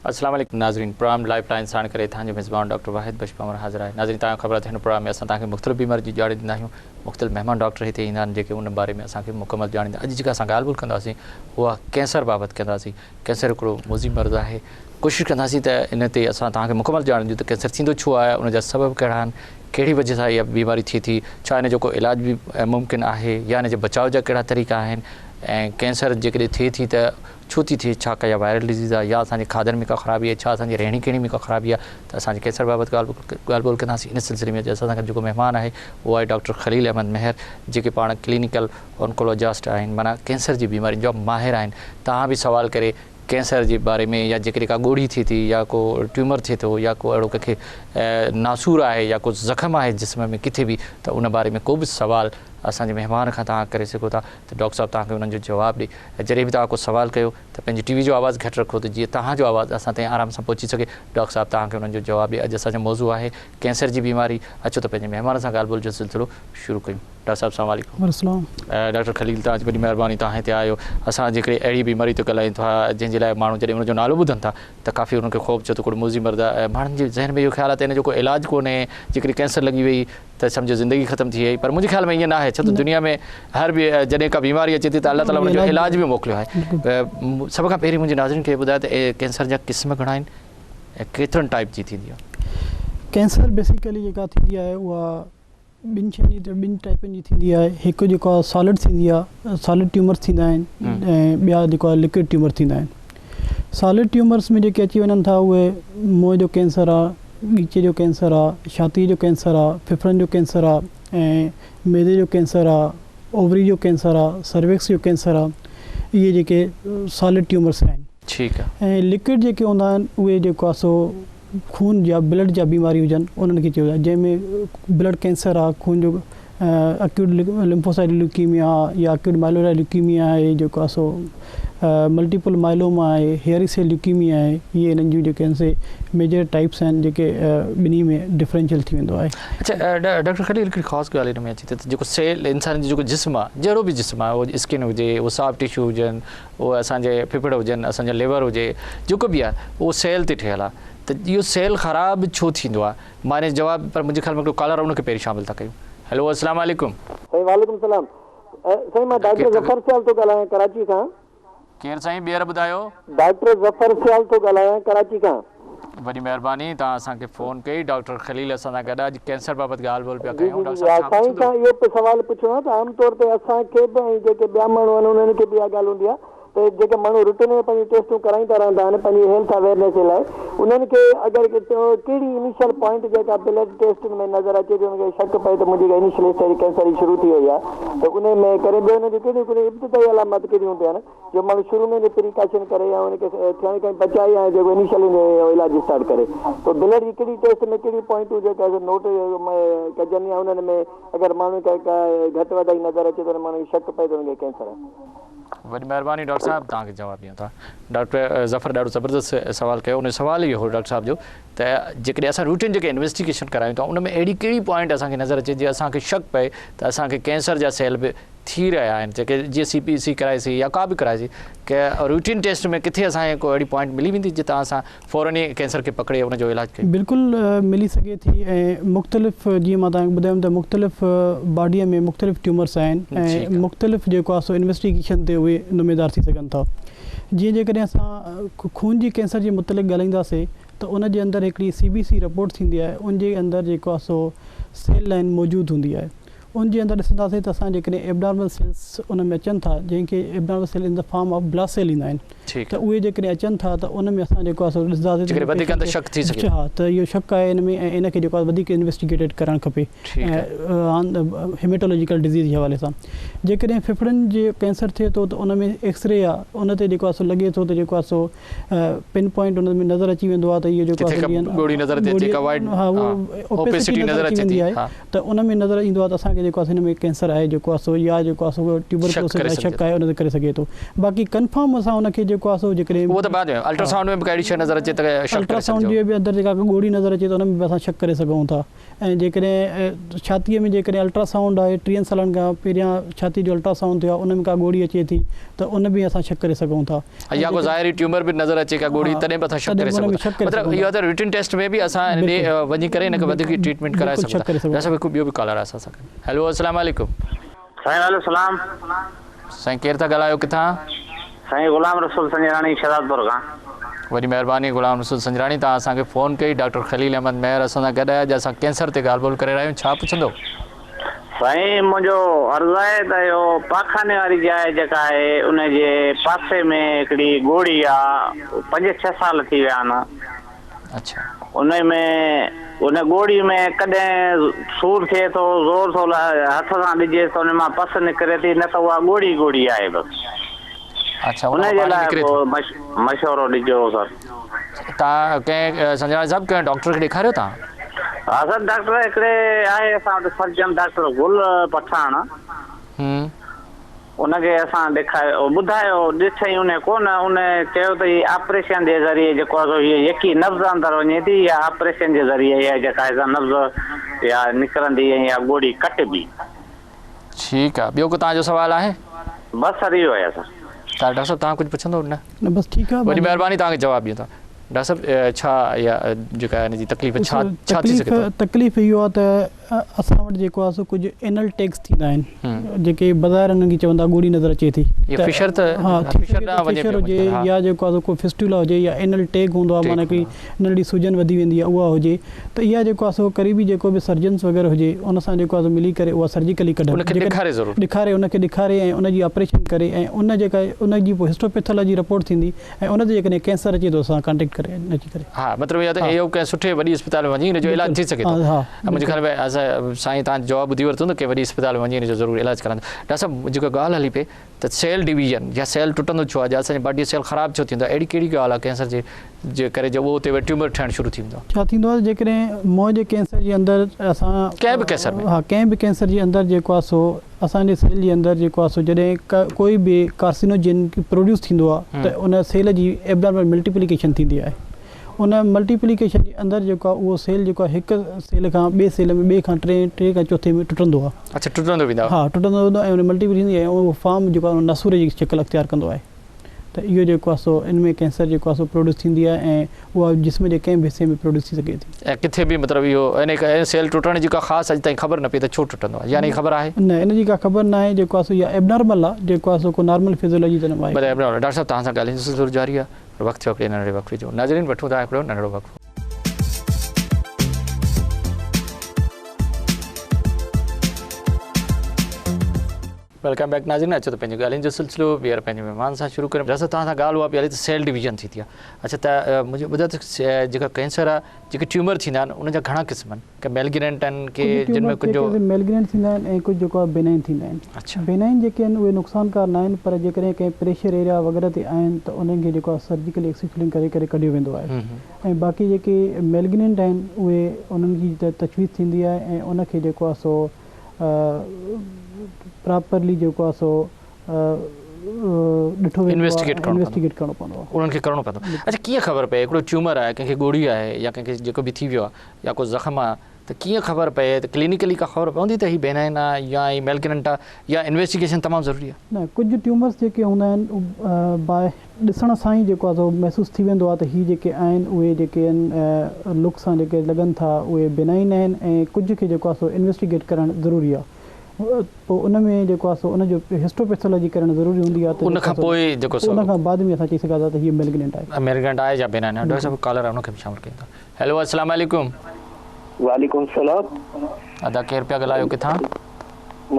السلام عليڪم ناظرين پروگرام لائف لائن ساڻ ڪري توهان جو ميزبان ڊاڪٽر واحد بخش پنهور حاضر آهي. ناظرين توهان کي خبر آهي ته هن پروگرام ۾ اسان توهان کي مختلف بيمارين جي ڄاڻ ڏيندا آهيون. مختلف مهمان ڊاڪٽر هتي ايندا آهن جيڪي ان باري ۾ اسان کي مڪمل ڄاڻ ڏيندا. اڄ جيڪا اسان ڳالهه ٻولهه ڪنداسين اها ڪينسر بابت ڪنداسين. ڪينسر هڪڙو موذي مرض آهي. ڪوشش ڪنداسين ته ان تي اسان توهان کي مڪمل ڄاڻ ڏيون ته ڪينسر ٿيندو ڇو آهي، ان جا سبب ڪهڙا آهن، ڪهڙي وجهه سان اها بيماري ٿئي ٿي، ڇا ان جو ڪو علاج به ممڪن آهي يا ان جي بچاء جا ڪهڙا طريقا آهن ۽ ڪينسر جيڪڏهن ٿئي ٿي ته ڇو ٿي ٿئي، ڇا ڪا اها وائرل ڊزيز آهي يا اسان جي کاڌن ۾ ڪا خرابي آهي، ڇا اسان جي رهڻي ڪهڻي ۾ ڪا خرابي آهي ته اسان اڄ ڪينسر بابت ڳالهه ٻولهه ڪنداسين. ان سلسلي ۾ اڄ اسان سان گڏ جيڪو مهمان آهي اهو آهي ڊاڪٽر خليل احمد مهر جيڪي پاڻ ڪلينيڪل اونڪولوجسٽ آهن معنيٰ ڪينسر جي بيمارين جا ماهر آهن. توهان به سوال ڪري ڪينسر جي باري ۾ يا جيڪڏهن ڪا ڳوڙهي ٿئي ٿي يا ڪو ٽيومر ٿئي ٿو يا ڪو اهڙو ڪنهن کي ناسور آهي يا ڪو زخم آهي جسم ۾ ڪٿي به ته ان باري ۾ ڪو به سوال اسان جي مهمان کان توهان ڪري سگهو ٿا ته ڊاڪٽر صاحب توهان کي انهن جو جواب ڏي ۽ جڏهن به توهان ڪو سوال ڪيو ته پنهنجي ٽي وي جو آواز گهٽ رکو ته جيئن توهان جو آواز اسان تائين آرام سان پهچي سگهي. ڊاڪٽر صاحب توهان کي انهن جو جواب ڏي. اڄ اسان جو موضوع آهي ڪينسر جي بيماري. اچو ته پنهنجي مهمان سان ڳالهه ٻولهه جو سلسلو شروع ڪيون. ڊاڪٽر صاحب السلام عليڪم. وعليڪم السلام. ڊاڪٽر خليل توهان جي وڏي مهرباني توهان هتي آيو. اسان جيڪڏهن اهڙي بيماري تي ڳالهايون ٿا جنهن جي لاء ماڻهو جڏهن ان جو نالو ٻڌن ٿا ته ڪافي انهن کي خوف ٿئي ٿو ڪو موذي مرض آهي ۽ ماڻهن جي ذهن ۾ اهو خيال آهي ته ان جو ڪو علاج ڪونهي جيڪڏهن ڪينسر لڳي وئي ته سمجهو زندگي ختم ٿي وئي پر منهنجي خيال ۾ ائين نه آهي ڇو ته دنيا ۾ هر به جڏهن ڪا بيماري اچي ٿي ته الله تعالي ان جو علاج به موڪليو آهي سڀ کان پهرين منهنجي ناظرين کي ٻڌايو ته ڪينسر جا قسم گهڻا آهن ۽ ڪيترن ٽائپ جي ٿيندي آهي. ڪينسر بيسيڪلي جيڪا ٿيندي آهي اها ٻن شين جي ٻن ٽائپن جي ٿيندي آهي هڪ جيڪو آهي سالڊ ٿيندي آهي سالڊ ٽيومرس ٿيندا آهن ۽ ٻيا جيڪو آهي لڪوڊ ٽيومر ٿيندا آهن سالڊ ٽيومرس ۾ جيڪي اچي وڃن ٿا اهي منهن جو ڪينسر آهي ڳچي جو ڪينسر آ، ڇاتي جو ڪينسر آ، ڦڦڙن جو ڪينسر آ ۽ معدي جو ڪينسر آ، اووري جو ڪينسر آ، سروڪس جو ڪينسر آ، اهي جيڪي سالڊ ٽيومرس آهن. ٺيڪ آ. ۽ لڪوڊ جيڪي هوندا آهن اهي جيڪو آ سو خون جا بلڊ جا بيماري هجن انهن کي چئبو آ جنهن ۾ بلڊ ڪينسر آ خون جو اڪيوٽ لمفوسائٽ ليوڪيميا يا اڪيوٽ مائلوائڊ ليوڪيميا آهي جيڪو آهي سو ملٽيپل مائلوما آهي هيئري سيل ليوڪيميا آهي اهي انهن جون جيڪي آهن سي ميجر ٽائپس آهن جيڪي ٻنهي ۾ ڊفرينشل ٿي ويندو آهي. اڇا ڊاڪٽر خليل هڪڙي خاص ڳالهه هن ۾ اچي ٿي ته جيڪو سيل انسان جو جيڪو جسم آهي جهڙو به جسم آهي اهو اسڪن هجي اهو سافٽ ٽشو هجن اهو اسان جي ڦڦڙ هجن اسان جا ليور هجي جيڪو به آهي اهو سيل تي ٺهيل آهي ته اهو سيل خراب ڇو ٿيندو آهي مان ان جو جواب پر منهنجي خيال ۾ هڪڙو ڪالر ان کي پهرين شامل ٿا ڪيون. هيلو السلام عليڪم. سائين وعليڪم السلام سائين مان ڊاڪٽر ظفر سيال ٿو ڳالهايان ڪراچي کان. ڪير سائين ٻيهر ٻڌايو. ڊاڪٽر ظفر سيال ٿو ڳالهايان ڪراچي کان. وڏي مهرباني توهان اسان کي فون ڪئي ڊاڪٽر خليل اسان سان گڏ اڄ ڪينسر بابت ڳالهه ٻولهه پيا جي ڪيون جي ڊاڪٽر جي ها صاحب ڇا سائين پڇندو. کان اهو سوال پڇڻو آهي ته عام طور تي اسان کي به ۽ جيڪي ٻيا ماڻهو آهن انهن کي به اها ڳالهه هوندي آهي ته جيڪي ماڻهو روٽين ۾ پنهنجون ٽيسٽون ڪرائيندا رهندا آهن پنهنجي هيلٿ اويئرنيس جي لاء انهن کي اگر ڪهڙي انيشل پوائنٽ جيڪا بلڊ ٽيسٽن ۾ نظر اچي ٿي انهن کي شڪ پئي ته منهنجي انيشل اسٽيج ڪينسر جي شروع ٿي وئي آهي ته انهي ۾ ڪري ٻيو انهن جون ڪهڙيون ڪهڙيون ابتدائي علامات ڪهڙيون هونديون آهن جو ماڻهو شروع ۾ پريڪاشن ڪري يا ان کي ٿيڻ کان بچائي يا جيڪو انيشل علاج اسٽارٽ ڪري ته بلڊ جي ڪهڙي ٽيسٽ ۾ ڪهڙيون پوائنٽون جيڪا نوٽ ڪجن يا انهن ۾ اگر ماڻهو کي ڪا گهٽ وڌائي نظر اچي ته ماڻهو کي شڪ پئي ته ان کي ڪينسر آهي. وڏي مهرباني ڊاڪٽر صاحب توهان کي جواب ڏيون ٿا. ڊاڪٽر ظفر ڏاڍو زبردست سوال ڪيو ان جو سوال اهو هو ڊاڪٽر صاحب جو ته جيڪڏهن اسان روٽين جيڪي انويسٽيگيشن ڪرايون ٿا ان ۾ اهڙي ڪهڙي پوائنٽ اسان کي نظر اچي جي اسان کي شڪ پئي ته اسان کي ڪينسر جا سيل به ٿي رهيا آهن جيڪي جيئن سي پي سي ڪرائي سي يا ڪا به ڪرائي سي ڪي روٽين ٽيسٽ ۾ ڪٿي اسان کي ڪو اهڙي پوائنٽ ملي ويندي جتان اسان فورن ئي ڪينسر کي پڪڙي ان جو علاج ڪيون. بلڪل ملي سگهي ٿي ۽ مختلف جيئن مان توهان کي ٻڌايم ته مختلف باڊي ۾ مختلف ٽيومرس آهن ۽ مختلف جيڪو آهي سو انويسٽيگيشن تي اهي نميدار ٿي سگهن ٿا جيئن جيڪڏهن اسان خون جي ڪينسر جي متعلق ڳالهائينداسي ته ان جي اندر هڪڙي سي بي سي رپورٽ ٿيندي آهي ان جي اندر جيڪو آهي سو سيل لائن موجود هوندي آهي ان جي اندر ڏسنداسين ته اسان جيڪڏهن ايبنارمل سيلس ان ۾ اچن ٿا جنهن کي abnormal cell in the form of blast cell ايندا آهن ته اهي جيڪڏهن اچن ٿا ته ان ۾ اسان جيڪو آهي سو ڏسنداسين ته وڌيڪ ته شڪ ٿي سگهي ها ته اهو شڪ آهي ان ۾ ۽ ان کي جيڪو آهي وڌيڪ انويسٽيگيٽيڊ ڪرڻ کپي ۽ هيميٽولوجيڪل ڊزيز جي حوالي سان جيڪڏهن ڦڦڙن جي ڪينسر ٿئي ٿو ته ان ۾ ايڪس ري آهي ان تي جيڪو آهي سو لڳي ٿو ته جيڪو آهي سو پن پوائنٽ ان ۾ نظر اچي ويندو آهي ته اهو جيڪو آهي ڳوڙهي نظر اچي ٿي ڪا وائيٽ ها اهو اوپيسٽي نظر اچي ويندي آهي ته ان ۾ نظر ايندو آهي ته اسان کي جيڪو آهي سو هن ۾ ڪينسر آهي جيڪو آهي سو يا جيڪو آهي سو ٽيوبرڪلوسس لاء شڪ آهي ان تي ڪري سگهي ٿو باقي ڪنفرم اسان ان کي جيڪو آهي سو جيڪڏهن اهو ته بعد ۾ الٽراسائونڊ ۾ به ڪا اهڙي شيء نظر اچي ته شڪ ڪري الٽراسائونڊ جي به اندر جيڪا ڳوڙهي نظر اچي ته ان ۾ به اسان شڪ ڪري سگهون ٿا ۽ جيڪڏهن ڇاتيء ۾ جيڪڏهن الٽراسائونڊ آهي ٽيهن سالن کان پهريان ڇاتي جو الٽراسائونڊ ٿيو آهي ان ۾ ڪا ڳوڙهي اچي ٿي ته ان به اسان شڪ ڪري سگهون ٿا ۽ يا ڪو ظاهري ٽيومر به نظر اچي ڪا ڳوڙهي تڏهن به اسان شڪ ڪري سگهون ٿا مطلب اهو ته رٽن ٽيسٽ ۾ به اسان ان ڏي وڃي ڪري ان کي وڌيڪ ٽريٽمينٽ ڪرائي سگهون ٿا ڊاڪٽر صاحب هڪ ٻيو به ڪالر آهي اسان سان گڏ هيلو السلام عليڪم. سائين وعليڪم السلام. سائين ڪير ٿا ڳالهايو ڪٿان. سائين غلام رسول سنجراڻي شهدادپور کان. وڏي مهرباني غلام رسول سنجراڻي توهان اسان کي فون ڪئي ڊاڪٽر خليل احمد مهر اسان سان گڏ آهي اڄ اسان ڪينسر تي ڳالهه ٻولهه ڪري رهيا آهيون ڇا پڇندو. سائين منهنجو عرض آهي ته اهو پاخاني واري جاء جيڪا آهي ان جي پاسي ۾ هڪڙي ڳوڙهي آ پنج ڇهه سال ٿي ويا آهن. اڇا. انهي ۾ ان ڳوڙهي ۾ ڪڏهن سور ٿئي ٿو زور ٿو هٿ سان ڏجيس ته ان مان پس نڪري ٿي نه ته اها ڳوڙهي ڳوڙهي آهي بس. اڇا ان انهي مان جي پاڻي لاء نڪري ڪو ٿو. مشورو ڏجو سر. تان ڪنهن سنجراڻي صاحب ڪنهن ڊاڪٽر کي ڏيکاريو تان؟ ها سر ڊاڪٽر هڪڙي آهي اسان وٽ سرجن ڊاڪٽر گل پٺاڻ. هون. ان کي اسان ڏيکاريو ٻڌايو ڏٺئي ان ڪونه ان چيو ته هي آپريشن جي ذريعي جيڪو آهي سو هيء يڪي نبض اندر وڃي ٿي يا آپريشن جي ذريعي اها جيڪا آهي سا نبض يا نڪرندي ۽ اها ڳوڙهي ڪٽبي. ٺيڪ آ ٻيو ڪو توهان جو سوال آهي؟ بس سر اهو آهي سر. ته ڊاڪٽر صاحب توهان ڪجهه پڇندو نه؟ نه بس ٺيڪ آ. وڏي مهرباني توهان کي جواب ڏيون ٿا. ڊاڪٽر صاحب ڇا اها جيڪا هن جي تڪليف ڇا ڇا ٿي سگهي ٿو؟ تڪليف اهو آ ته اسان وٽ جيڪو آ سو ڪجهه اينل ٽيگس ٿيندا آهن جيڪي بظاهر انهن کي چوندا ڳوڙهي نظر اچي ٿي ته فشر ته ها فشر ڏانهن وڃي پيو هجي يا جيڪو آ سو ڪو فسٽولا هجي يا اينل ٽيگ هوندو آ معنيٰ هڪڙي ننڍڙي سوجن وڌي ويندي آ اها هجي ته اها جيڪو آ سو قريبي جيڪو به سرجنس وغيره هجي ان سان جيڪو آ سو ملي ڪري اها سرجيڪلي ڪڍن ان کي ڏيکاري ضرور ڏيکاري ان کي ڏيکاري ۽ ان جي آپريشن ڪري ۽ ان جيڪا ان جي پوء هسٽوپيٿالاجي رپورٽ ٿيندي ۽ ان تي جيڪڏهن ڪينسر اچي ٿو اسان ڪانٽيڪٽ ڪري اچي ڪري. ها مطلب اهو ته اهو ڪنهن سٺي وڏي اسپتال ۾ وڃي ان جو علاج ٿي سگهي ٿو منهنجي خيال ۾ اسان سائين توهان جواب ٻڌي ورتو ته ڪنهن وڏي اسپتال ۾ وڃي ان جو ضرور علاج ڪرائيندو ڊاڪٽر صاحب جيڪا ڳالهه هلي پئي ته سيل ڊويزن يا سيل ٽٽندو ڇو آهي يا اسان جي باڊي جو سيل خراب ڇو ٿيندو آهي اهڙي ڪهڙي ڳالهه آهي ڪينسر جي جي ڪري جو اهو اتي وري ٽيومر ٺهڻ شروع ٿي ويندو آهي. ڇا ٿيندو آهي ته جيڪڏهن منهن جي ڪينسر جي اندر اسان ڪنهن به ڪينسر ۾ ها ڪنهن به ڪينسر جي اندر جيڪو آهي سو اسان جي سيل جي اندر جيڪو آهي سو جڏهن ڪوئي به ڪارسينوجين پروڊيوس ٿيندو آهي ته ان سيل جي ايبنارمل ملٽيپليڪيشن ٿيندي آهي ان ملٽيپليڪيشن جي اندر جيڪو آهي اهو سيل جيڪو آهي هڪ سيل کان ٻئي سيل ۾ ٻئي کان ٽئين ٽئين کان چوٿين ۾ ٽٽندو آهي. اڇا ٽٽندو ويندو آهي. ها ٽٽندو ويندو آهي ۽ ان ملٽيپل ٿيندي آهي ۽ اهو فارم جيڪو آهي ناسور جي شڪل اختيار ڪندو آهي ته اهو جيڪو آهي سو ان ۾ ڪينسر جيڪو آهي سو پروڊيوس ٿيندي آهي ۽ اها جسم جي ڪنهن به حصي ۾ پروڊيوس ٿي سگهي ٿي. ۽ ڪٿي به مطلب اهو ان سيل ٽٽڻ جي ڪا خاص اڄ تائين خبر نه پئي ته ڇو ٽٽندو آهي يا ان جي خبر آهي؟ نه ان جي ڪا خبر نه آهي جيڪو آهي سو اها ايبنارمل آهي جيڪو آهي سو ڪو نارمل فزيولاجي ته نه آهي. ڀلي ايبنارمل ڊاڪٽر صاحب توهان سان ڳالهين جو سلسلو جاري آهي پر وقت ٿيو هڪڙي ننڍڙي وقفي جو ناظرين وٺون ٿا هڪڙو ننڍڙو وقفو. Welcome back ناظرين اچو ته پنهنجي ڳالهين جو سلسلو ٻيهر پنهنجي مهمان سان شروع ڪريون ڊاڪٽر صاحب توهان سان ڳالهه اها پئي هلي ته سيل ڊويزن ٿيندي آهي اڇا ته منهنجو ٻڌايو ته جيڪا ڪينسر آهي جيڪي ٽيومر ٿيندا آهن ان جا گهڻا قسم آهن ڪي ميلگننٽ آهن ڪي جن ۾ ڪجهه ميلگننٽ ٿيندا آهن ۽ ڪجهه جيڪو آهي بينائن ٿيندا آهن اڇا بينائن جيڪي آهن اهي نقصانڪار نه آهن پر جيڪڏهن ڪنهن پريشر ايريا وغيره تي آهن ته انهن کي جيڪو آهي سرجيڪلي ايڪسيفلنگ ڪري ڪري ڪڍيو ويندو آهي ۽ باقي جيڪي ميلگننٽ آهن اهي انهن جي ته تجويز ٿيندي آهي ۽ ان کي جيڪو آهي سو پراپرلي جيڪو آهي سو ڏٺو ويندو آهي انويسٽيگيٽ ڪرڻو پوندو آهي. انهن کي ڪرڻو پوندو آهي. اڇا ڪيئن خبر پئي هڪڙو ٽيومر آهي ڪنهن کي ڳوڙهي آهي يا ڪنهن کي جيڪو به ٿي ويو آهي يا ڪو زخم آهي ته ڪيئن خبر پئي ته ڪلينيڪلي ڪا خبر پوندي ته هي بينائن آهي يا هي ميلگننٽ آهي يا انويسٽيگيشن تمام ضروري آهي. نه ڪجهه ٽيومرس جيڪي هوندا آهن باء ڏسڻ سان ئي جيڪو آهي سو محسوس ٿي ويندو آهي ته هي جيڪي آهن اهي جيڪي آهن لڪ سان جيڪي لڳن ٿا اهي بينائن آهن ۽ ڪجهه کي جيڪو آهي سو انويسٽيگيٽ ڪرڻ ضروري آهي پوء ان ۾ جيڪو آهي سو ان جو هسٽوپيٿالاجي ڪرڻ ضروري هوندي آهي ته ان کان پوء جيڪو سو ان کان بعد ۾ اسان چئي سگهان ٿا ته هي ميلگننٽ آهي. ميلگننٽ آهي يا بينائن آهي. ڊاڪٽر صاحب ڪالر آهي ان کي به شامل ڪيون ٿا. هيلو السلام عليڪم. وعليڪم السلام. ادا ڪير پيا ڳالهايو ڪٿان؟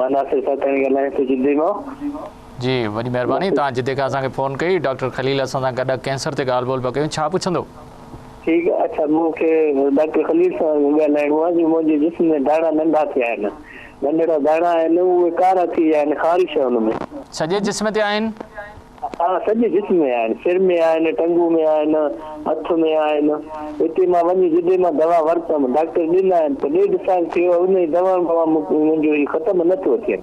مان ناصر ساٿاڻي ڳالهايان ٿو جدي مان. جي وڏي مهرباني توهان جدي کان اسان کي فون ڪئي ڊاڪٽر خليل اسان سان گڏ ڪينسر تي ڳالهه ٻولهه پيا ڪيون ڇا پڇندو. ٺيڪ اڇا مون کي ڊاڪٽر خليل سان ڳالهائڻو آهي جو منهنجي جسم ۾ داڻا ننڍا ٿيا آهن ننڍڙا داڻا آهن اهي ڪارا ٿي ويا آهن خارش آهي ان ۾. سڄي جسم تي آهن؟ ها سڄي جسم ۾ آهن، سر ۾ آهن، ٽنگون ۾ آهن، هٿ ۾ آهن. هتي مان وڃي جتي مان دوا ورتم، ڊاڪٽر ڏنا آهن پر ڏيڍ سال ٿيو آهي انهي دوائن کان منهنجو هي ختم نه ٿو ٿين،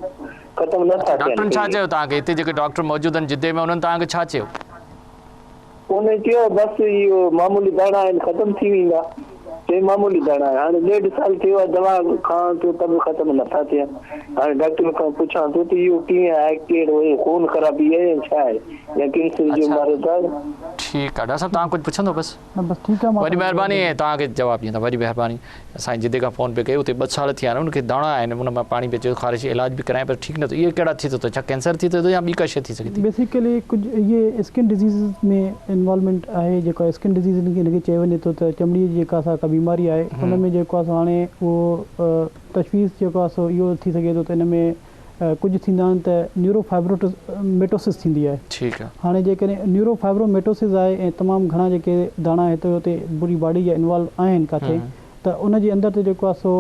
ختم نه اڇا ٿا ٿين ڊاڪٽرن ڇا ڪي. چيو توهان کي هتي جيڪي ڊاڪٽر موجود آهن جدي ۾ انهن توهان کي ڇا چيو؟ انهن چيو بس اهو معمولي داڻا آهن ختم ٿي ويندا. چيائين معمولي داڻا آهن. هاڻي ڏيڍ سال ٿيو آهي دوا کان ٿو ته به ختم نٿا ٿين. هاڻي ڊاڪٽر کان پڇان ٿو ته اهو ڪيئن آهي ڪهڙو اهي خون خرابي آهي يا ڇا آهي يا ڪينسر جو اڇا مرض آهي. ٺيڪ آهي ڊاڪٽر صاحب توهان ڪجهه پڇندو بس. نه بس ٺيڪ آهي مان وڏي توهان کي جواب مهرباني ڏيندس. توهان کي جواب ڏيندا وڏي مهرباني. سائين جدي کان فون پئي ڪئي اتي ٻه سال ٿيا آهن ان کي داڻا آهن ان مان پاڻي پئي اچي خارش علاج به ڪرايان پر ٺيڪ نه ٿيو اهي ڪهڙا ٿي ٿو ڇا ڪينسر ٿي ٿو يا ٻي ڪا شي ٿي سگهي ٿي. بيسيڪلي ڪجهه اهي اسڪن ڊزيزز ۾ انوالومينٽ آهي جيڪا اسڪن ڊزيز ان کي چيو وڃي ٿو ته چمڙي جي جيڪا سا ڪا بيماري آهي ان ۾ جيڪو آهي سو هاڻي اهو تشويش جيڪو آهي سو اهو ٿي سگهي ٿو ته ان ۾ ڪجهه ٿيندا آهن ته نيورو فائبروميٽوسس ٿيندي آهي. ٺيڪ آ. هاڻي جيڪڏهن نيورو فائبروميٽوسس آهي ۽ تمام گهڻا جيڪي داڻا هتي هتي پوري باڊي جا انوالو آهن ڪاٿي ته ان جي اندر تي جيڪو آهي سو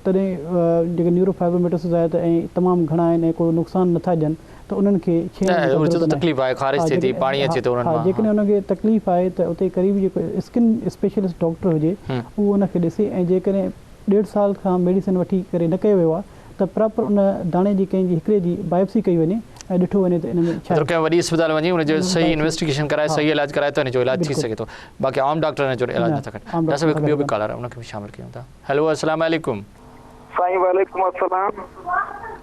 تڏهن جيڪي نيورو فائبروميٽوسس آهي ته ۽ تمام گهڻا آهن ۽ ڪو نقصان نٿا ڏين ته انهن کي ڇيڻ جي ڪا ضرورت تڪليف آهي خارش ٿئي ٿي پاڻي اچي ٿو انهن مان جيڪڏهن انهن کي تڪليف آهي ته اتي قريب جيڪو اسڪن اسپيشلسٽ ڊاڪٽر هجي اهو ان کي ڏسي ۽ جيڪڏهن ڏيڍ سال کان ميڊيسن وٺي ڪري نه ڪيو ويو آهي ته پراپر ان داڻي جي ڪنهن جي هڪڙي جي بايوپسي ڪئي وڃي ۽ ڏٺو وڃي ته ان ۾ ڇا مطلب ڪنهن وڏي اسپتال وڃي ان جو صحيح انويسٽيگيشن ڪرائي صحيح علاج ڪرائي ته ان جو علاج ٿي سگهي ٿو باقي عام ڊاڪٽر ان جو علاج نٿا ڪن. ڊاڪٽر صاحب هڪ ٻيو به ڪالر آهي ان کي به شامل ڪيون ٿا. هيلو السلام عليڪم. سائين وعليڪم السلام.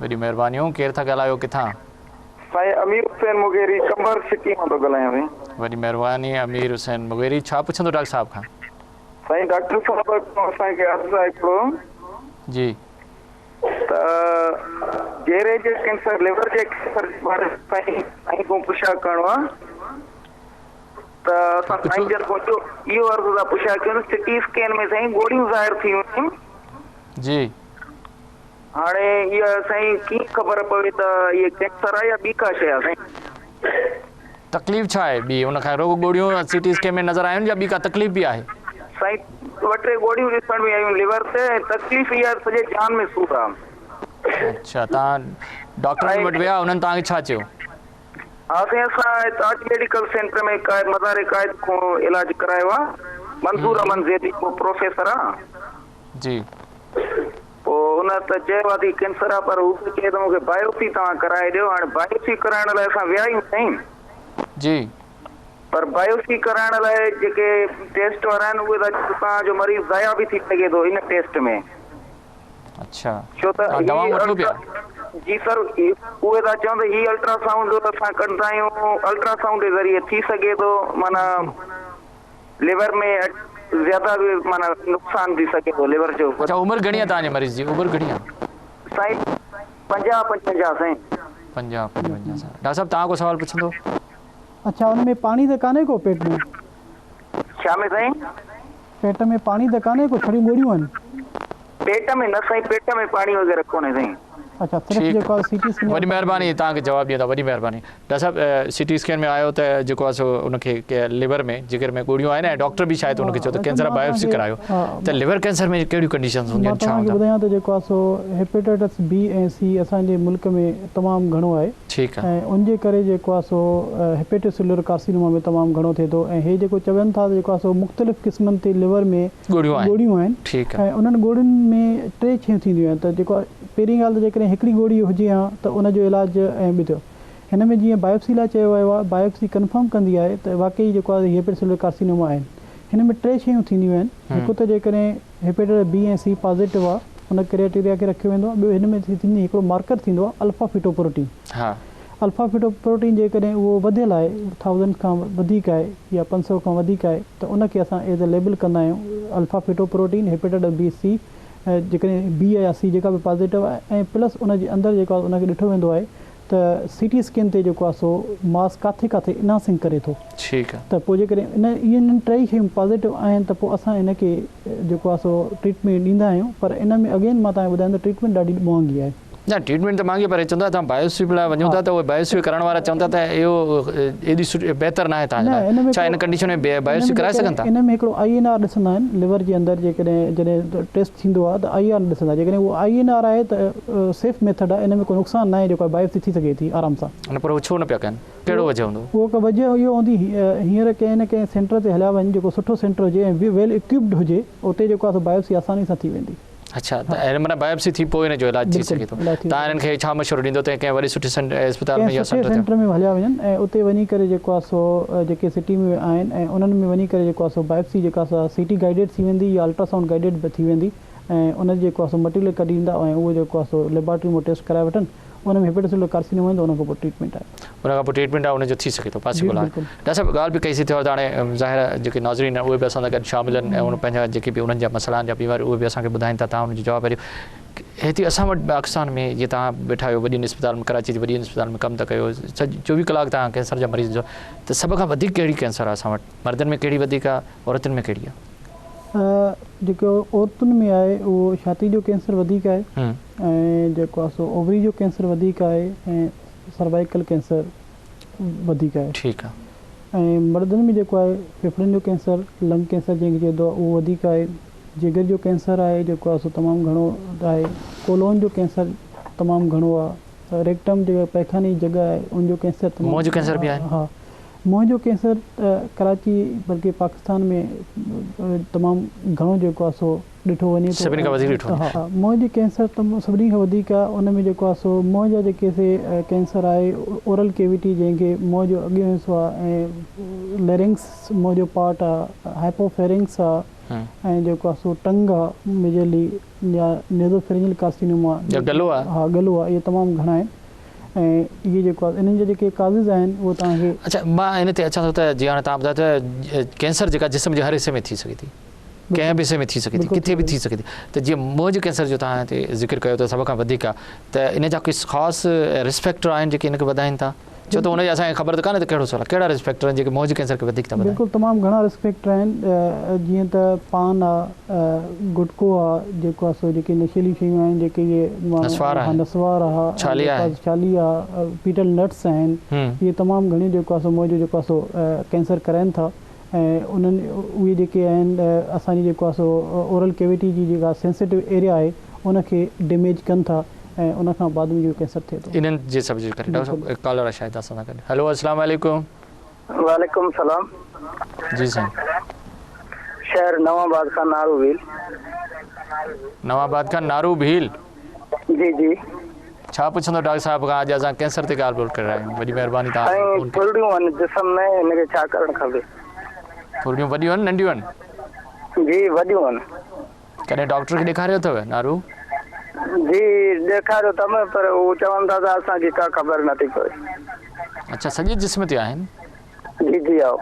وڏيون مهربانيون ڪير ٿا ڳالهايو ڪٿان. سائين امير حسين مغيري قمبر سٽي مان ٿو ڳالهايان سائين. وڏي مهرباني امير حسين مغيري ڇا پڇندو ڊاڪٽر صاحب کان. سائين ڊاڪٽر صاحب کان اسان کي عرض آهي هڪڙو. جي. ته جيري جي ڪينسر ليور جي ڪينسر جي باري ۾ سائين سائين کان پڇا ڪرڻو آ ته اسان سائين جن کان اهو عرض ٿا پڇا ڪيون سي ٽي اسڪين ۾ سائين ڳوڙهيون ظاهر ٿيون آهن. جي. هاڻي اها سائين ڪيئن خبر پوي ته اهي ڪينسر آ يا ٻي ڪا شيء آ سائين. تڪليف ڇا آهي ٻي ان کان رڳو ڳوڙهيون سي ٽي اسڪين ۾ نظر آيون يا ٻي ڪا تڪليف به آهي. سائين ٻه ٽي ڳوڙهيون ڏسڻ ۾ آيون ليور تي ۽ تڪليف اها آهي سڄي جان ۾ سور آ. اڇا توهان ڊاڪٽرن وٽ ويا انهن توهان کي ڇا چيو. ها سائين اسان تاج ميڊيڪل سينٽر ۾ قائد مزار قائد کان علاج ڪرايو آ منظور احمد زيدي ڪو پروفيسر آ. جي. پوء ان ته چيو آ ته هي ڪينسر آ پر هو پيو چئي ته مون کي بايوپسي توهان ڪرائي ڏيو هاڻي بايوپسي ڪرائڻ لاء اسان ويا آهيون سائين. جي. پر بايوپسي ڪرائڻ لاء جيڪي ٽيسٽ وارا آهن اهي ٿا چون ته توهان جو مريض ضايع به ٿي سگهي ٿو ان ٽيسٽ ۾. اڇا ڇو ته توهان دوائون هي وٺو پيا. جي سر اهي ٿا چون ته هي الٽرا سائونڊ اسان ڪڍندا آهيون الٽرا سائونڊ جي ذريعي ٿي سگهي ٿو معنيٰ ليور ۾ زياده به معنيٰ نقصان ٿي سگهي ٿو ليور جو. اڇا عمر گهڻي آ توهان جي مريض جي عمر گهڻي آ. سائين 50 55 سائين. 50 55 سال ڊاڪٽر صاحب توهان ڪو سوال پڇندو. اڇا ان ۾ پاڻي ته ڪانهي ڪو پيٽ ۾. ڇا ۾ سائين. پيٽ ۾ پاڻي ته ڪانهي ڪو ڇڙيون ڳوڙهيون آهن. پيٽ ۾ نه سائين پيٽ ۾ پاڻي وغيره ڪونهي سائين. اڇا صرف جيڪو آهي سي ٽي اسڪين وڏي مهرباني توهان کي جواب ڏيندا وڏي مهرباني ڊاڪٽر صاحب سي ٽي اسڪين ۾ آيو ته جيڪو آهي سو ان کي ليور ۾ جگر ۾ ڳوڙهيون آهن ۽ ڊاڪٽر به شايد ان کي چيو ته ڪينسر آهي بايوپسي ڪرايو ته ليور ڪينسر ۾ ڪهڙيون ڪنڊيشنز هونديون آهن ڇا مان توهان کي ٻڌايان ته جيڪو آهي سو هيپيٽائٽس بي ۽ سي اسان جي ملڪ ۾ تمام گهڻو آهي ٺيڪ ۽ ان جي ڪري جيڪو آهي سو هيپيٽوسيلولر ڪارسينوما ۾ تمام گهڻو ٿئي ٿو ۽ هي جيڪو چون ٿا ته جيڪو آهي سو مختلف قسمن تي ليور ۾ ڳوڙهيون آهن ۽ انهن ڳوڙهين ۾ ٽي شيون ٿينديون آهن ته جيڪو پهرين ڳالهه ته جيڪڏهن هڪڙي ڳوڙهي هجي ها ته ان جو علاج ۽ ٻيو هن ۾ جيئن بايوپسي لاء چيو ويو آهي بايوپسي ڪنفرم ڪندي آهي ته واقعي جيڪو آهي هيپيٽوسيلولر ڪارسينوما آهن هن ۾ ٽي شيون ٿينديون آهن هڪ ته جيڪڏهن هيپيٽائٽس بي ۽ سي پازيٽو آهي ان ڪرائيٽيريا کي رکيو ويندو آهي ٻيو هن ۾ ٿيندي هڪڙو مارڪر ٿيندو آهي الفا فيٽو پروٽين الفا فيٽو پروٽين جيڪڏهن اهو وڌيل آهي ٿائوزنڊ کان وڌيڪ آهي يا 500 کان وڌيڪ آهي ته ان کي اسان ايز اي ليبل ڪندا آهيون alpha feto protein hepatitis B C جيڪڏهن بي يا سي جيڪا به پازيٽو آهي ۽ پلس ان جي اندر جيڪو آهي ان کي ڏٺو ويندو آهي ته سي ٽي اسڪين تي جيڪو آهي سو ماس ڪاٿي ڪاٿي انهانسنگ ڪري ٿو ٺيڪ آهي ته پوء جيڪڏهن ان انهن ٽئي شيون پازيٽو آهن ته پوء اسان ان کي جيڪو آهي سو ٽريٽمينٽ ڏيندا آهيون پر ان ۾ اگين مان توهان کي ٻڌايان ته ٽريٽمينٽ ڏاڍي مهانگي آهي. نه ٽريٽمينٽ ته مهانگي پر هي چوندا توهان بايوپسي لاء وڃو ٿا ته اهي بايوپسي ڪرڻ وارا چون ٿا ته اهو ايڏي سٺي بهتر ناهي توهان جي لاء ڇا ان ڪنڊيشن ۾ بايوپسي ڪرائي سگهن ٿا؟ ان ۾ هڪڙو آئي اين آر ڏسندا آهن ليور جي اندر جيڪڏهن جڏهن ٽيسٽ ٿيندو آهي ته آئي آر ڏسندا جيڪڏهن اهو آئي اين آر آهي ته سيف ميٿڊ آهي ان ۾ ڪو نقصان ناهي جيڪو بايوپسي ٿي سگهي ٿي آرام سان. نه پر هو ڇو نه پيا ڪن ڪهڙو وجهه هوندو؟ اهو ڪو وجهه اهو هوندي هينئر ڪنهن نه ڪنهن سينٽر تي هليا وڃ جيڪو سٺو سينٽر هجي ۽ ويل اڪوپڊ هجي اتي جيڪو آهي سو بايوپسي آساني سان ٿي ويندي. اڇا ته اهڙي معنيٰ بايوپسي ٿي پوء ان جو علاج ٿي سگهي ٿو. توهان انهن کي ڇا مشورو ڏيندو ته ڪنهن وڏي سٺي اسپتال ۾ يا سينٽر تي. سينٽر ۾ هليا وڃن ۽ اتي وڃي ڪري جيڪو آهي سو جيڪي سٽي ۾ آهن ۽ انهن ۾ وڃي ڪري جيڪو آهي سو بايوپسي جيڪا سا سي ٽي گائيڊيڊ ٿي ويندي يا الٽرا سائونڊ گائيڊيڊ به ٿي ويندي ۽ ان جو جيڪو آهي سو مٽيريل ڪڍي ايندا ۽ اهو جيڪو آهي سو ليبارٽري مان ٽيسٽ ڪرائي وٺن ان ۾ هيپيٽوسيلولر ڪارسينوما ايندو ان کان پوء ٽريٽمينٽ آهي. ان کان پوء ٽريٽمينٽ آهي ان جو ٿي سگهي ٿو پاسيبل آهي. ڊاڪٽر صاحب ڳالهه به ڪئي سي ٿيو ته هاڻي ظاهر آهي جيڪي ناظرين آهن اهي به اسان سان گڏ شامل آهن ۽ ان پنهنجا جيڪي به انهن جا مسئلا آهن يا بيماريون اهي به اسان کي ٻڌائين ٿا توهان ان جو جواب ڏيو هتي اسان وٽ پاڪستان ۾ جيئن توهان ويٺا آهيو وڏين اسپتالن ۾ ڪراچي جي وڏين اسپتالن ۾ ڪم ٿا ڪيو 24 ڪلاڪ توهان ڪينسر جا مريض ڏسو ته سڀ کان وڌيڪ ڪهڙي ڪينسر آهي اسان وٽ مردن ۾ ڪهڙي وڌيڪ آهي عورتن ۾ ڪهڙي آهي؟ جيڪو عورتن ۾ آهي اهو ڇاتي جو ڪينسر وڌيڪ آهي ۽ جيڪو آهي سو اووري جو ڪينسر وڌيڪ آهي ۽ سروائيڪل ڪينسر وڌيڪ آهي. ٺيڪ آ. ۽ مردن ۾ جيڪو آهي ڦڦڙن جو ڪينسر، لنگ ڪينسر جنهن کي چئبو آهي اهو وڌيڪ آهي، جگر جو ڪينسر آهي جيڪو آهي سو تمام گهڻو آهي، ڪولون جو ڪينسر تمام گهڻو آهي، ريڪٽم جيڪا پائخاني جي جڳهه آهي ان جو ڪينسر تمام منهن جو ڪينسر به آهي. ها منهن جو ڪينسر ڪراچي بلڪه پاڪستان ۾ تمام گهڻو جيڪو آهي سو ڏٺو وڃي ٿو سڀني کان وڌيڪ ڏٺو وڃي ها منهن جي ڪينسر ته سڀني کان وڌيڪ آهي ان ۾ جيڪو آهي سو منهن جا جيڪي سي ڪينسر آهي اورل ڪيويٽي جنهن کي منهن جو اڳيون حصو آهي ۽ ليرنگس منهن جو پارٽ آهي هائپوفيرنگس آهي ۽ جيڪو آهي سو ٽنگ آهي ميجرلي يا نيزوفيرنجل ڪارسينوما يا گلو آهي ها گلو آهي اهي تمام گهڻا آهن ۽ اهي جيڪو آهي انهن جا جيڪي ڪازز آهن اهو توهان کي اڇا مان ان تي اچان ٿو ته جيئن هاڻي توهان ٻڌايو ته ڪينسر جيڪا جسم جي هر حصي ۾ ٿي سگهي ٿي ڪنهن به حصي ۾ ٿي سگهي ٿي ڪٿي به ٿي سگهي ٿي ته جيئن منهن جي ڪينسر جو توهان هتي ذڪر ڪيو ته سڀ کان وڌيڪ آهي ته ان جا ڪي خاص رسڪ فيڪٽر آهن جيڪي ان کي وڌائين ٿا ڇو ته ان جي اسان کي خبر ته ڪانهي ته ڪهڙو سوال آهي ڪهڙا رسڪ فيڪٽر آهن جيڪي منهن جي ڪينسر کي وڌيڪ ٿا وڌائين. بلڪل تمام گهڻا رسڪ فيڪٽر آهن جيئن ته پان آ گٽڪو آ جيڪو آ سو جيڪي نشيلي شيون آهن جيڪي اهي نسوار آهي نسوار آ ڇالي آهي ڇالي آ پيٽل نٽس آهن اهي تمام گهڻيون جيڪو آ سو منهن جو جيڪو آ سو ڪينسر ڪرائين ٿا ۽ انهن اهي جيڪي آهن اسان جي جيڪو آهي سو اورل ڪيويٽي جي جيڪا سينسيٽو ايريا آهي ان کي ڊيميج ڪن ٿا ۽ ان کان بعد ۾ اهو ڪينسر ٿئي ٿو. انهن جي سڀ جي ڪري ڊاڪٽر صاحب ڪالر آهي شايد اسان سان گڏ هيلو السلام عليڪم. وعليڪم السلام. جي سائين. شهر نوان آباد کان نارو ڀيل. نوان آباد کان نارو ڀيل. جي جي. ڇا پڇندو ڊاڪٽر صاحب کان اڄ اسان ڪينسر تي ڳالهه ٻولهه ڪري رهيا آهيون وڏي مهرباني توهان سائين فون ڪئي. ڦرڙيون آهن جسم ۾ ان کي ڇا ڪرڻ کپي. ڦرڙيون وڏيون آهن ننڍيون آهن. جي وڏيون آهن. ڪڏهن ڊاڪٽر کي ڏيکاريو اٿو نارو. جي ڏيکاريو اٿم پر هو چون ٿا ته اسان کي ڪا خبر نٿي پوي. اڇا سڄي جسم تي آهن. جي جي هائو.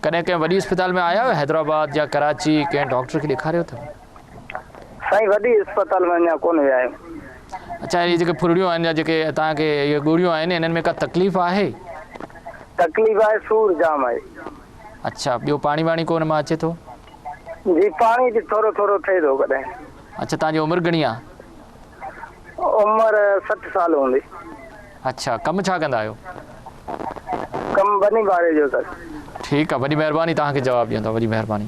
ڪڏهن ڪنهن وڏي اسپتال ۾ آيا آهيو حيدرآباد يا ڪراچي ڪنهن ڊاڪٽر کي ڏيکاريو اٿو. سائين وڏي اسپتال ۾ اڃا ڪونه ويا آهيون. اڇا اهي جيڪي ڦرڙيون آهن يا جيڪي توهان کي اهي ڳوڙهيون آهن انهن ۾ ڪا تڪليف آهي؟ تڪليف آهي سور جام آهي. اڇا ٻيو پاڻي واڻي ڪو ان مان اچي ٿو؟ جي پاڻي به ٿورو ٿورو ٿئي ٿو ڪڏهن. اڇا توهان جي عمر گهڻي آهي؟ عمر 60 سال هوندي. اڇا ڪم ڇا ڪندا آهيو؟ ڪم ٻني ٻاري جو سر. ٺيڪ آهي وڏي مهرباني توهان کي جواب ڏيون ٿا وڏي مهرباني.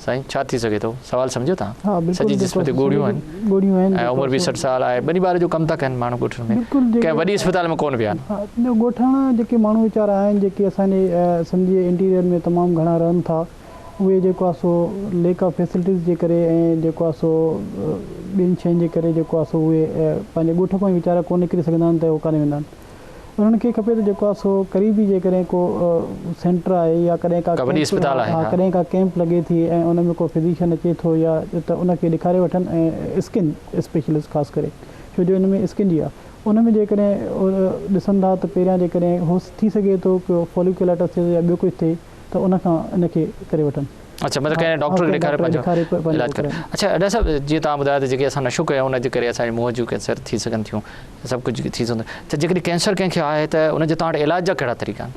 سائين ڇا ٿي سگهي ٿو سوال سمجهيو تان سڄي جسم تي ڳوڙهيون آهن ڳوڙهيون آهن ۽ عمر به 60 سال آهي ٻني ٻاري جو ڪم ٿا ڪن ماڻهو ڳوٺن ۾ ڪنهن وڏي اسپتال ۾ ڪونه ويا آهن ڳوٺاڻا جيڪي ماڻهو ويچارا آهن جيڪي اسان جي سنڌ جي انٽيريئر ۾ تمام گهڻا رهن ٿا اهي جيڪو آهي سو ليڪ آف فيسلٽيز جي ڪري ۽ جيڪو آهي سو ٻين شين جي ڪري جيڪو آهي سو اهي پنهنجي ڳوٺ کان ئي ويچارا ڪونه نڪري سگهندا آهن ته هو ڪاڏي ويندا آهن انهن کي کپي ته جيڪو آهي سو قريبي جيڪڏهن ڪو سينٽر آهي يا ڪڏهن ڪا وڏي اسپتال آهي ها ڪڏهن ڪا ڪيمپ لڳي ٿي ۽ ان ۾ ڪو فزيشن اچي ٿو يا ته ان کي ڏيکاري وٺن ۽ اسڪن اسپيشلسٽ خاص ڪري ڇو جو ان ۾ اسڪن جي آهي ان ۾ جيڪڏهن ڏسن ٿا ته پهريان جيڪڏهن هو ٿي سگهي ٿو ڪو فوليڪولائٽس ٿئي ٿو يا ٻيو ڪجهه ٿئي ته ان کان ان کي ڪري وٺن. اڇا مطلب ڪنهن ڊاڪٽر کي ڏيکاري پنهنجو علاج ڪري. اڇا ڊاڪٽر صاحب جيئن توهان ٻڌايو ته جيڪي اسان نشو ڪيون ان جي ڪري اسان جي منهن جون ڪينسر ٿي سگهن ٿيون سڀ ڪجهه ٿي سگهن ٿو ته جيڪڏهن ڪينسر ڪنهن کي آهي ته ان جو توهان وٽ علاج جا ڪهڙا طريقا آهن؟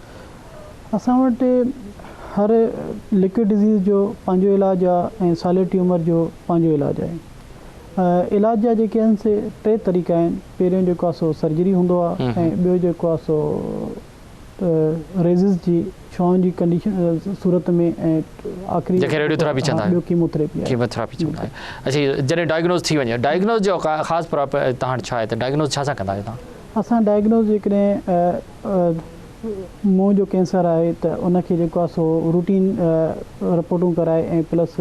اسان وٽ هر لڪوئڊ ڊزيز جو پنهنجو علاج آهي ۽ سالڊ ٽيومر جو پنهنجو علاج آهي. علاج جا جيڪي آهن سي ٽي طريقا آهن پهريون جيڪو آهي سو سرجري هوندو آهي ۽ ٻيو جيڪو آهي سو ريزز جي شعاعن جي ڪنڊيشن صورت ۾ ۽ آخري جنهن کي ريڊيو ٿراپي چوندا آهيون ٻيو ڪيمو ٿراپي آهي ڪيمو ٿراپي چوندا آهيون اڇا جڏهن ڊائگنوز ٿي وڃي ڊائگنوز جو خاص پراپ توهان وٽ ڇا آهي ته ڊائگنوز ڇا سان ڪندا آهيو توهان؟ اسان ڊائگنوز جيڪڏهن منهن جو ڪينسر آهي ته ان کي جيڪو آهي سو روٽين رپورٽون ڪرائي ۽ پلس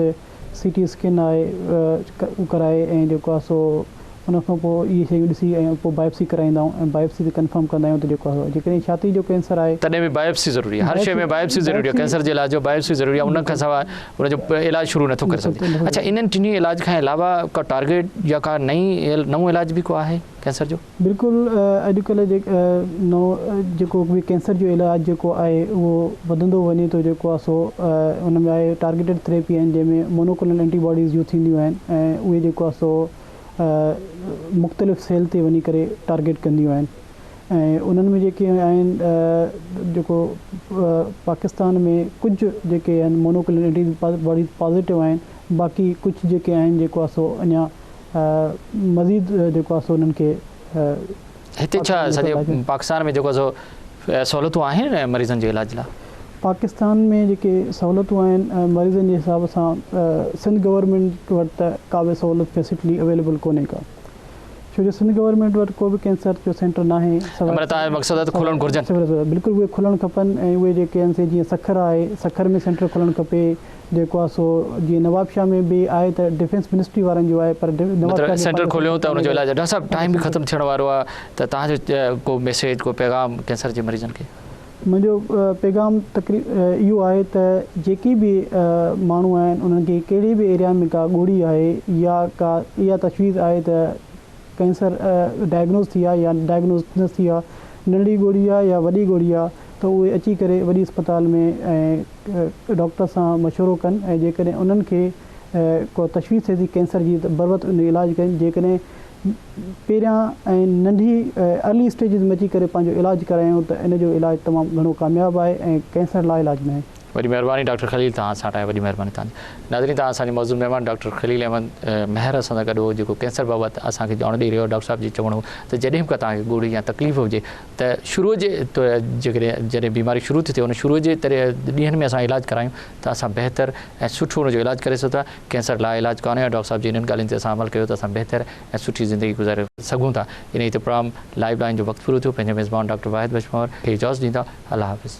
سي ٽي اسڪين آهي اهو ڪرائي ۽ جيڪو آهي سو ان کان پوء اهي شيون ڏسي ۽ پوء بايوپسي ڪرائيندا آهيون ۽ بايوپسي تي ڪنفرم ڪندا آهيون ته جيڪو آهي جيڪڏهن ڇاتي جو ڪينسر آهي. تڏهن به بايوپسي ضروري آهي هر شيء ۾ بايوپسي ضروري آهي ڪينسر جي علاج جو بايوپسي ضروري آهي ان کان سواء ان جو علاج شروع نٿو ڪري سگهجي اڇا انهن ٽنهي علاج کان علاوه ڪا ٽارگيٽ يا ڪا نئين نئون علاج به ڪو آهي ڪينسر جو؟ بلڪل اڄڪلهه جي نئون جيڪو به ڪينسر جو علاج جيڪو آهي اهو وڌندو وڃي ٿو جيڪو آهي سو ان ۾ آهي ٽارگيٽيڊ ٿريپي آهن جنهن ۾ مونوڪلونل اينٽي باڊيز جون ٿينديون آهن ۽ اهي جيڪو آهي سو مختلف سيل تي وڃي ڪري ٽارگيٽ ڪنديون آهن ۽ انهن ۾ جيڪي آهن جيڪو پاڪستان ۾ ڪجهه جيڪي آهن مونوڪلونل اينٽي باڊيز پازيٽو آهن باقي ڪجهه جيڪي آهن جيڪو آهي سو اڃا مزيد جيڪو آهي سو انهن کي هتي ڇا سڄي پاڪستان ۾ جيڪو سو سهولتون آهن مريضن جي علاج لاء؟ پاڪستان ۾ جيڪي سهولتون آهن مريضن جي حساب سان سنڌ گورنمينٽ وٽ ته ڪا به سهولت فيسلٽي اويليبل ڪونهي ڪا ڇو جو سنڌ گورنمينٽ وٽ ڪو به ڪينسر جو سينٽر ناهي مطلب توهان جو مقصد آهي ته کولڻ گهرجن. بلڪل اهي کلڻ کپن ۽ اهي جيڪي آهن سي جيئن سکر آهي سکر ۾ سينٽر کلڻ کپي جيڪو آهي سو جيئن نوابشاهه ۾ به آهي ته ڊفينس منسٽري وارن جو آهي پر مطلب سينٽر کوليون ته ان جو علاج ڊاڪٽر صاحب ٽائيم به ختم ٿيڻ وارو آهي ته توهان جو ڪو ميسيج ڪو پيغام ڪينسر جي مريضن کي. منهنجو پيغام تقريب اهو آهي ته جيڪي به ماڻهو آهن انهن کي ڪهڙي به ايريا ۾ ڪا ڳوڙهي آهي يا ڪا اها تشويش آهي ته ڪينسر ڊائگنوز ٿي آهي يا ڊائگنوز نه ٿي آهي ننڍي ڳوڙهي آهي يا وڏي ڳوڙهي آهي ته اهي اچي ڪري وڏي اسپتال ۾ ۽ ڊاڪٽر سان مشورو ڪن ۽ جيڪڏهن انهن کي ڪو تشويش ٿئي ٿي ڪينسر جي ته بروقت ان جو علاج ڪن جيڪڏهن پهريان ۽ ننڍي ارلي اسٽيجز ۾ اچي ڪري پنهنجو علاج ڪرايون ته ان جو علاج تمام گهڻو ڪامياب آهي ۽ ڪينسر لا علاج ناهي. وڏي مهرباني ڊاڪٽر خليل توهان اسان وٽ آيا وڏي مهرباني توهان جي. ناظرين توهان اسان جي معزز مهمان ڊاڪٽر خليل احمد مهر اسان سان گڏ هو جيڪو ڪينسر بابت اسان کي ڄاڻ ڏئي رهيو هو ڊاڪٽر صاحب جي چوڻ هو ته جڏهن به ڪا توهان کي ڳوڙهي يا تڪليف هجي ته شروع جي جيڪڏهن جڏهن بيماري شروع ٿي ٿئي ان شروع جي ڏينهن ۾ اسان علاج ڪرايون ته اسان بهتر ۽ سٺو ان جو علاج ڪري سگهون ٿا ڪينسر لاء علاج ڪانهي ڊاڪٽر صاحب جي انهن ڳالهين تي اسان عمل ڪيو ته اسان بهتر ۽ سٺي زندگي گذاري سگهون ٿا انهي تي پروگرام لائيو لائين جو وقت پورو ٿيو پنهنجي ميزبان ڊاڪٽر واحد بخش پنهور کي اجازت ڏيندا الله حافظ.